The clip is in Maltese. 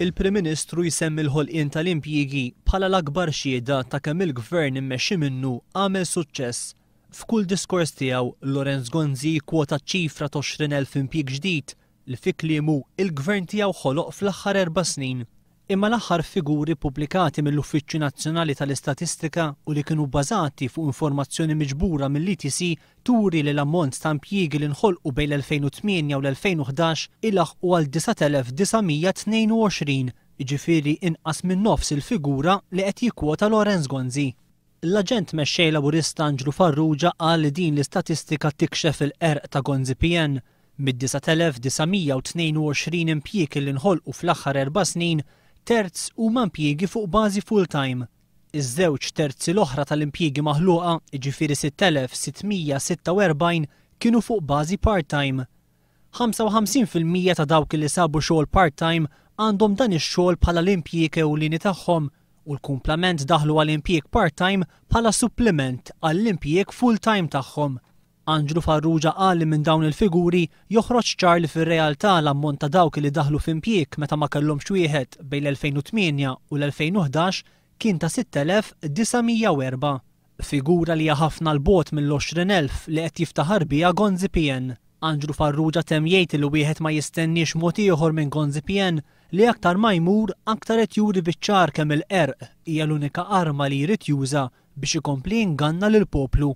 Il-Prim Ministru jsemmi l-ħolqien tal-impjiegi bħala l-akbar xhieda ta' kemm il-Gvern immexxi minnu għamel suċċess. F'kull diskors tiegħu, Lawrence Gonzi jikkwota ċ-ċifra t'20,000 impjieg ġdid li fi kliemu il-Gvern tiegħu ħoloq fl-aħħar erba' snin. Imma l-aħħar figuri ppubblikati mill-Uffiċċju Nazzjonali tal-Istatistika u li kienu bbażati fuq informazzjoni miġbura mill-ETC turi li l-ammont ta' impjiegi li nħolqu bejn l-2008 u l-2011 ilaħħqu għal 9,922, jiġifieri inqas minn nofs il-figura li qed jikkwota Lawrence Gonzi. L-Aġent Mexxej Laburista Anġlu Farrugia qal li din l-istatistika tikxef il-qerq ta' Gonzi PN. Mid-9,922 impjieg li nħolqu fl-aħħar erba' snin, terz huma impjiegi fuq bażi full-time. Iż-żewġ terzi l-oħra tal-impjiegi maħluqa, jiġifieri 6,646, kienu fuq bażi part-time. 55% ta' dawk li sabu xogħol part-time għandhom dan ix-xogħol bħala l-impjieg ewlieni tagħhom u l-kumplament daħlu għal impjieg part-time bħala suppliment għall-impjieg full-time tagħhom. Anġlu Farrugia qal li minn dawn il-figuri joħroġ ċar li fir-realtà l-ammont ta' dawk li daħlu f'impjieg meta ma kellhomx wieħed bejn l-2008 u l-2011 kien ta' 6,904. Figura li hija ħafna 'l bogħod mill-20,000 li qed jiftaħar biha Gonzi PN. Anġlu Farrugia temm jgħid li wieħed ma jistenniex mod ieħor minn Gonzi PN li aktar ma jmur aktar qed juri biċ-ċar kemm il-qerq hija l-unika arma li jrid juża biex ikompli jinganna lill-poplu.